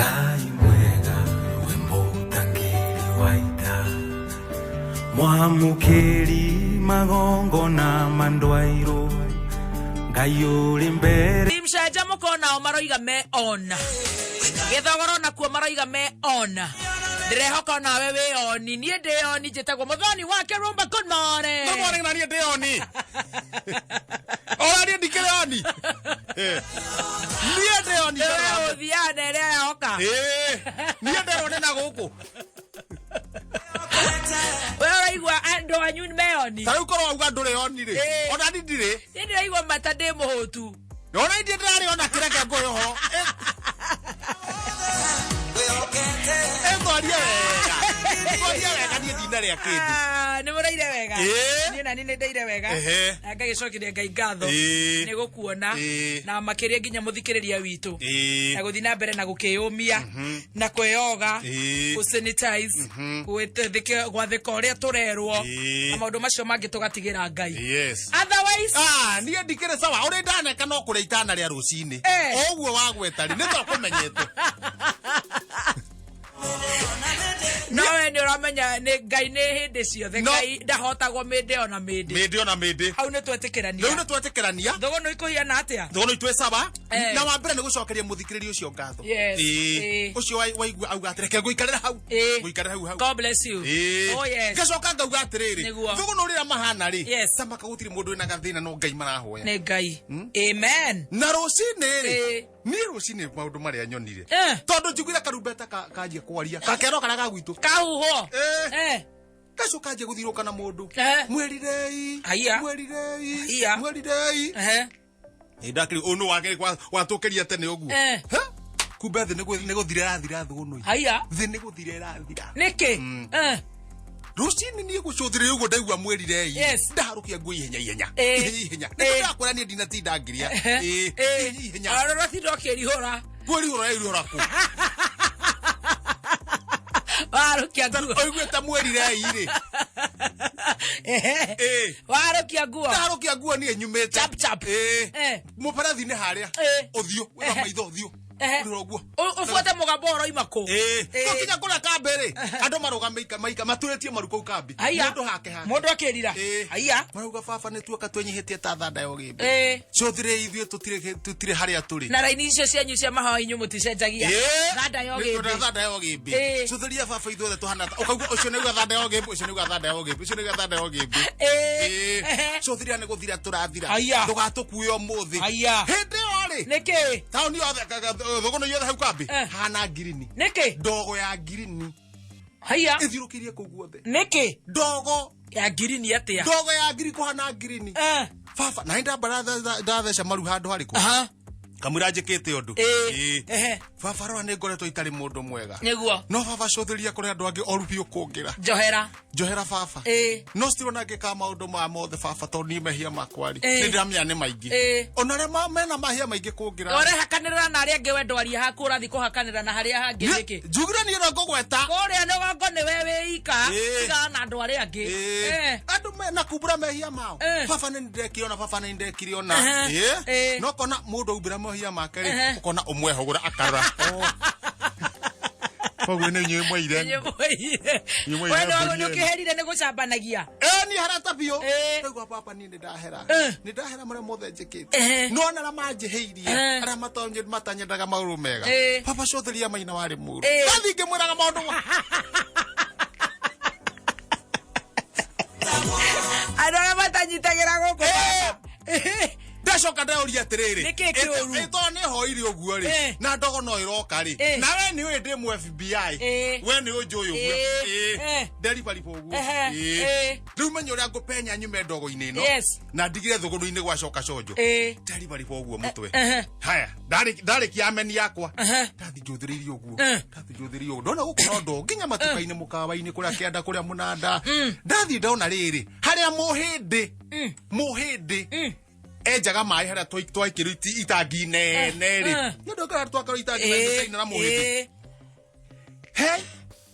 Ngai mwega we mũtangĩri wa ita, mwamũkĩri magongona ma ndwairũ, Ngai ũrĩ mbere. Mcanjamũko nao maroiga me on, gĩthogoro nakuo maroiga me on. Ndĩrehoka onawe wĩ oni, niĩ ndĩ oni. Njĩtagwo Mũthoni wa Kĩrumba. Good morning. Good morning, na niĩ ndĩ oni. Ona niĩ ndikĩrĩ oni. Niĩ ndĩ oni. Nĩwe ũthiaga na ĩrĩa yoka. Niĩ nderwo ndĩ na gũkũ. We ũraigua andũ anyu me oni? Ta rĩu korwo wauga ndũrĩ oni rĩ. Ona niĩ ndirĩ. Niĩ ndĩraigua mata ndĩ mũhũtu. Ona niĩ ndĩrarĩ ona kĩreke ngũhe ũhoro. Twarie wega. Twarie wega, niĩ ndinarĩa kĩndũ. Ah, nĩ mũraire wega? Ĩĩ. Niĩ nani nĩ ndaire wega. Na ngagĩcokeria Ngai ngatho nĩ gũkuona na makĩria nginya mũthikĩrĩria witũ na gũthiĩ na mbere na gũkĩyũmia na kwĩyoga, gũsanitize, gwathĩka ũrĩa tũrerwo na maũndũ macio mangĩ tũgatigĩra Ngai. Otherwise, Ah, niĩ ndikĩrĩ sawa, ũrĩa ndaneka no kũrĩa itana rĩa rũcinĩ. O ũguo wagweta rĩ, nĩ twakũmenyete. No we nĩ ũramenya nĩ Ngai nĩ hĩndĩ ciothe. Ngai ndahotagwo mĩndĩ ona mĩndĩ. Mĩndĩ ona mĩndĩ. Hau nĩ twetĩkĩrania. Rĩu nĩ twetĩkĩrania. Thũgũ nĩ ikũhiana atĩa? Thũgũ nĩ itwĩ sawa. Na wa mbere nĩ gũcokeria mũthikĩrĩria ũcio ngatho. Ũcio waigua auga atĩ reke ngũikarĩra hau. Ngũikarĩra hau hau. God bless you. Oh yes. Ngacoka ngauga atĩrĩrĩ, thũgũ nĩ ũrĩa mahana rĩ, tamaka gũtirĩ mũndũ wĩna gathĩna, no Ngai marahoya. Nĩ Ngai. Amen. Na rũcinĩ rĩ, niĩ rũcinĩ maũndũ marĩa nyonire, tondũ njiguire karumbeta kanjia kwaria gakero karĩa ga gwitũ. Kahuhwo. Gacoka kanjia gũthirũka na mũndũ. Mwĩrirei. Haiya. Mwĩrirei. Haiya. Mwĩrirei. Ĩ ndakĩrĩ ũyũ nĩ wake watũkĩria tene ũguo. Ha? Kumbe thĩ nĩ gũthira ĩrathira thũgũnũi. Haiya. Thĩ nĩ gũthira ĩrathira. Nĩkĩ? Rũcinĩ niĩ gũcũthĩrĩria ũguo ndaigua mwĩrirei. Ndaharũkia nguo ihenya ihenya. Ihenya ihenya. Nĩ ndakwĩra niĩ ndinatinda ngĩrĩa. Ihenya ihenya. Oro ũratinda ũkĩrihũra. Kwĩrihũra ĩrihũra kũ? Warũkia nguo. Ũiguĩte mwĩrirei rĩ. Warũkia nguo. Ndaharũkia nguo niĩ nyumĩte. Chap chap. Mũberethi-inĩ harĩa. Ũthiũ, wĩra maitho ũthiũ. Ũrĩra ũguo. Ũbuate mũgambo ũroima kũ? Tũkinya kũrĩa kambĩ rĩ, andũ marũgamĩte maika maturĩtie maru kũu kambĩ. Mũndũ hake hake. Mũndũ akĩrira. Haiya. Marauga baba nĩ tuoka twenyihĩtie ta thanda ya ũgĩmbĩ. Cũthĩrĩria ithuĩ tũtirĩ harĩa tũrĩ. Na raini icio cianyu cia mahoya inyuĩ mũticenjagia. Thanda ya Nĩ ũgĩmbĩ. tondũ thanda ya ũgĩmbĩ. Cũthĩrĩria baba ithuothe tũhana ta ũkauga ũcio nĩauga thanda ya ũgĩmbĩ, ũcio nĩauga thanda ya ũgĩmbĩ, ũcio nĩauga thanda ya ũgĩmbĩ. Cũthĩrĩria nĩ gũthira tũrathira. Haiya. Ndũgatũkue ũmũthĩ. Haiya. Hĩndĩ ĩyo rĩ. Nĩkĩ? Taũni yothe thũgũnũ yothe hau kambĩ hana ngirini. Nĩkĩ? Ndogo ya ngirini. Haiya. Ĩthiũrũkĩirie kũu guothe. Nĩkĩ? Ndogo ya ngirini atĩa? Ndogo ya ngiri kũhana ngirini. Baba, na ndamba ndatheca maru handũ harĩkũ? Kamũira njĩkĩte ũndũ. Baba rora nĩ ngoretwo itarĩ mũndũ mwega. Nĩguo. No baba cũthĩria kũrĩ andũ angĩ oru biũ kũngĩra. Njohera. Njohera baba. No citirona ngĩkaga maũndũ maya mothe baba, tondũ niĩ mehia makwa rĩ, nĩ ndĩramenya nĩ maingĩ. Ona arĩa mena mahia maingĩ kũngĩra. Ũrehakanĩrĩra na arĩa angĩ, we ndwaria haku ũrathiĩ kũhakanĩra na harĩa hangĩ nĩkĩ? Njugire niĩ no ngũgweta. Kũrĩa nĩgongo nĩwe wĩ ika. Tigana na andũ arĩa angĩ. Andũ mena kumbũra mehia mao. Baba nĩ ndekire ona, baba nĩ ndekire ona. No kona mũndũ aumbĩra mehia make rĩ, ũkona ũmwe hũgũra akarora. Koguo nĩ inyuĩ mwaire. Inyuĩ mwaire. Inyuĩ mwaire We mbũri nĩ ĩno. ũkĩherire nĩ gũcambanagia. Niĩ harata biũ. Ndaigua baba niĩ nĩ ndahera. Nĩ ndahera marĩa mothe njĩkĩte. No ona arĩa manjĩhĩirie, arĩa matanyendaga maũndũ mega. Baba cũthĩria maina warĩ mũru. Ndathiĩ ngĩmwĩraga maũndũ Andũ arĩa matanyitagĩra gũkũ. Ndacoka ndeuria atĩrĩrĩ, Nĩkĩ kĩũru? Tondũ nĩ hoire ũguo rĩ, na ndogo no ĩroka rĩ, na we nĩ ũĩ ndĩ mũ FBI, we nĩ ũnjũĩ ũguo. Nderibariba ũguo. Rĩu menya ũrĩa ngũpenya nyume ndogo-inĩ ĩno na ndigire thũgũnũ-inĩ gwacoka conjo. Nderibariba ũguo mũtwe. Haya, ndarĩkia ameni yakwa, ndathi njũthĩrĩirie ũguo, ndathi njũthĩrĩirie ũguo, ndona gũkũ no ndo nginya matuka-inĩ, mũkawa-inĩ, kũrĩa kĩanda, kũrĩa mũnanda. Ndathiĩ ndona rĩrĩ harĩa mũhĩndĩ mũhĩndĩ enjaga maĩ harĩa twaikĩrwo itangi nene rĩ, nĩ ũndũ ũkĩra twakorwo itangi nene na mũhĩndĩ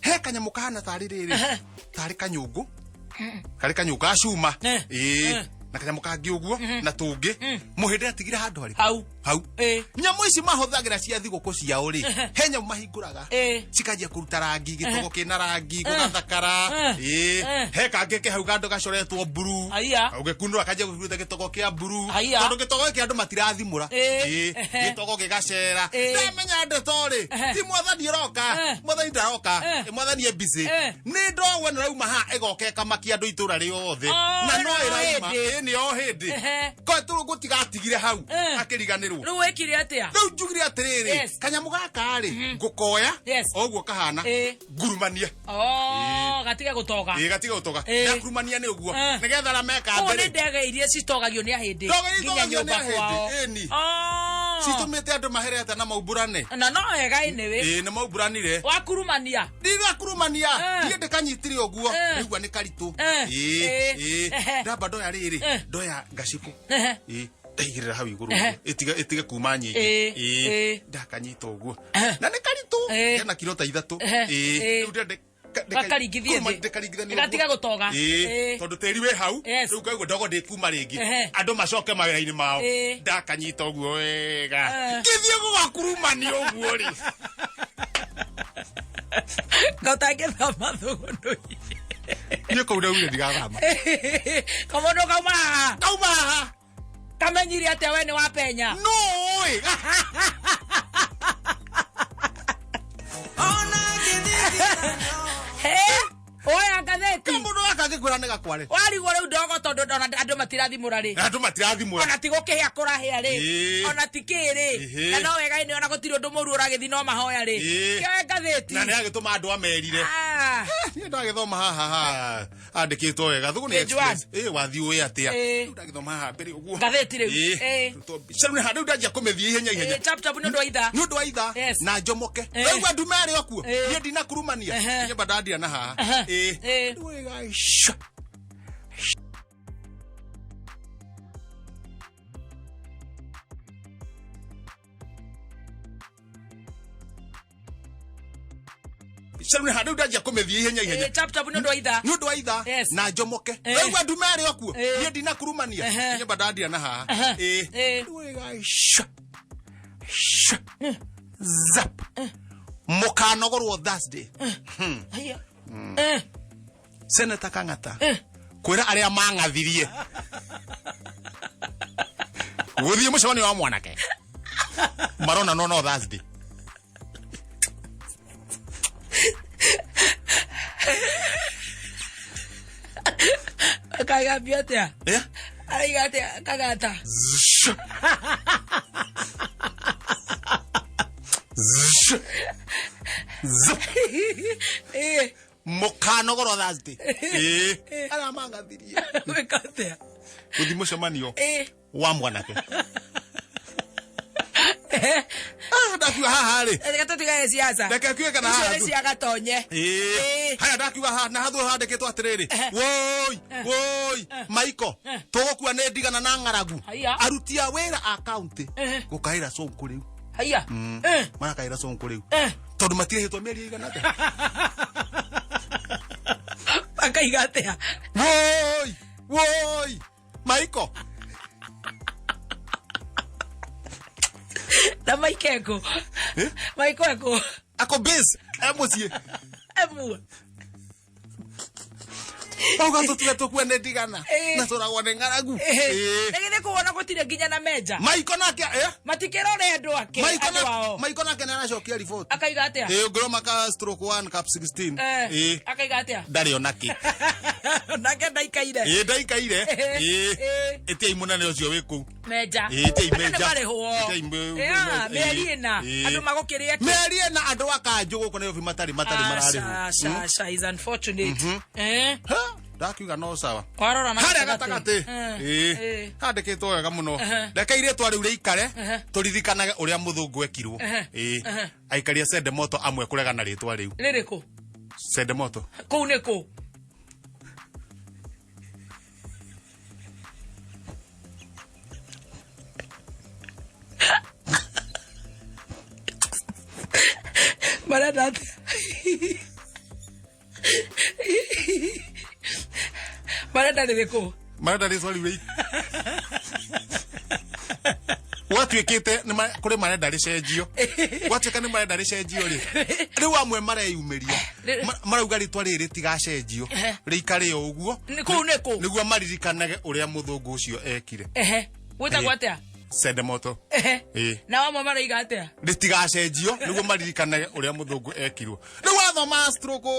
he kanyamũ kahana tarĩ rĩrĩ, tarĩ kanyũngũ, karĩ kanyũngũ ga cuma. Na kanyamũ kangĩ ũguo na tũngĩ mũhĩndĩ atigire handũ harĩkũ? Hau. Hau nyamũ ici mahũthagĩra cia thigũkũ ciao rĩ, he nyamũ mahingũraga cikanjia kũruta rangi, gĩtogo kĩna rangi gũgathakara. He kangĩ ke hau kandũ gacoretwo mburu, ũgĩkunũra kanjia kũruta gĩtogo kĩa mburu, tondũ gĩtogo gĩkĩ andũ matirathimũra. Gĩtogo gĩgacera. Ndamenya ndeto rĩ, ti mwathani ũroka, mwathani ndaroka, mwathani e busy. Nĩ ndogo ĩno ĩrauma haha ĩgoka ĩkamakia andũ itũra rĩothe, na no ĩrauma nĩ o hĩndĩ ko gũtigatigire hau akĩriganĩrwo. Rĩu wĩkire atĩa? Rĩu njugire atĩrĩrĩ, kanyamũ gaka rĩ, ngũkoya o ũguo kahana, ngurumanie. Gatige gũtoga. Gatige gũtoga. Ndakurumania nĩ ũguo nĩgetha arĩa meka mbere. Nĩ ndege iria citogagio nĩ ahĩndĩ nginya nyũmba kwao. Ĩni citũmĩte andũ maherete na maumbũrane. Na no wega anyway. Nĩ maumbũranire. Wakurumania. Ndirakurumania, niĩ ndĩkanyitire ũguo, nĩgua nĩ karitũ. Ndamba ndoya rĩrĩ, ndoya ngacibũ, ndaigĩrĩra hau igũrũ ĩtige kuma nyingĩ, ndakanyita ũguo na nĩ karitũ, kena kiro ta 3. Rĩu gakaringithie thĩ gatiga gũtoga, tondũ tĩri wĩ hau. Rĩu kaigua ndogo ndĩkuma rĩngĩ, andũ macoke mawĩra-inĩ mao. Ndakanyita ũguo wega, ngĩthiĩ gũgakurumania ũguo rĩ, gotangĩthama thũgũnũ-inĩ. Niĩ kũu ndaugire ndigathama. Kamũndũ kauma haha. Kauma haha. Kamenyire atĩa we nĩ wapenya? No ĩ. Oya ngathĩti. Kamũndũ gaka ngĩkwĩra nĩ gakware. Warigwo rĩu ndogo tondũ ona andũ matirathimũra rĩ. Andũ matirathimũra. Ona ti gũkĩhĩa kũrahĩa rĩ. Ona ti kĩ rĩ. Na no wega ĩnĩ ona gũtirĩ ũndũ mũru ũragĩthiĩ no mahoya rĩ. Kĩoe ngathĩti. Na nĩ agĩtũma andũ amerire. Niĩ ndagĩthoma haha andĩkĩtwo wega. Thũgũ nĩ express. Wathiĩ ũĩ atĩa? Rĩu ndagĩthoma haha mbere ũguo. Ngathĩti rĩu. Rĩu rĩu ndanjia kũmĩthiĩ ihenya ihenya. Chap chap nĩ ũndũ wa ithaa. Nĩ ũndũ wa ithaa. Na njomoke. Rĩu andũ merĩ okuo. Niĩ ndinakurumania. Nyamba ndandia na haha. Rĩu ndanjia kũmĩthiĩ ihenya ihenya. Chap chap nĩ ũndũ wa ithaa. Nĩ ũndũ wa ithaa. Na njomoke. Rĩu andũ merĩ okuo. Niĩ ndinakurumania. Nyamba ndandia na haha. Zap. Mũkanogorwo Thursday. Senator Kang'ata kwĩra arĩa mang'athirie gũthiĩ mũcemanio wa mwanake marona no Thursday. Kagambia atĩa? Araiga atĩa Kang'ata? Mũkanogorwo Thursday. Arĩa mangathirie gwĩka atĩa? Gũthiĩ mũcemanio wa mwanake. Ndakiuga haha rĩ. Reke tũtigane siasa. Reke kiuge kana haha. Icio nĩ cia Gatonye. Haya ndakiuga haha na hathu handĩkĩtwo atĩrĩrĩ. Woi, woi, Maiko, tũgũkua nĩ ndigana na ng'aragu. Aruti a wĩra a county gũkaĩra Sonko rĩu. Haya. Marakaĩra Sonko rĩu. Tondũ matirĩhĩtwo mĩeri ĩigana atĩa. Makaiga atĩa? Woi, woi, Maiko. Na Maiko ekũ? Maiko ekũ? Ako base, e mũciĩ. Emu. Bauga tũtige tũkue nĩ ndigana. Na tũragwo nĩ ng'aragu. Na githĩ kũu ona gũtirĩ nginya na menja. Maiko nake, Matikĩrore andũ ake, andũ ao. Maiko nake nĩ aracokia riboti. Akaiga atĩa? Ũngĩroma ka stroke 1 cap 16. Akaiga atĩa? Ndarĩ ona kĩ. Nake ndaikaire. Ndaikaire. Ĩtiai mũnene ũcio wĩ kũu. Menja. Ĩtiai menja. Andũ marĩhwo. Mĩeri ĩna. Andũ magũkĩrĩa kĩ? Mĩeri ĩna andũ a kanjũ gũkũ Nairobi matarĩ mararĩhwo. Aca, is unfortunate. Ndakiuga no sawa. Warora na harĩa gatagatĩ. Handĩkĩtwo wega mũno. Reke irĩtwa rĩu rĩikare tũririkanage ũrĩa mũthũngũ ekirwo. Aikaria Sendemoto amwe kũregana rĩtwa rĩu. Rĩrĩkũ? Sendemoto. Kũu nĩ kũ? Marenda atĩa? Marenda rĩrĩkũ? Marenda rĩtwa rĩu rĩikare. Gwatuĩkĩte kũrĩ marenda rĩcenjio. Gwatuĩka nĩ marenda rĩcenjio rĩ, rĩu amwe mareyumĩria. Marauga rĩtwa rĩrĩ rĩtigacenjio, rĩikare o ũguo. Kũu nĩ kũ? Nĩguo maririkanage ũrĩa mũthũngũ ũcio ekire. Ehe, gwĩtagwo atĩa? Sendemoto. Ĩĩ. Na amwe maraiga atĩa? Rĩtigacenjio nĩguo maririkanage ũrĩa mũthũngũ ekirwo. Rĩu wathoma stroke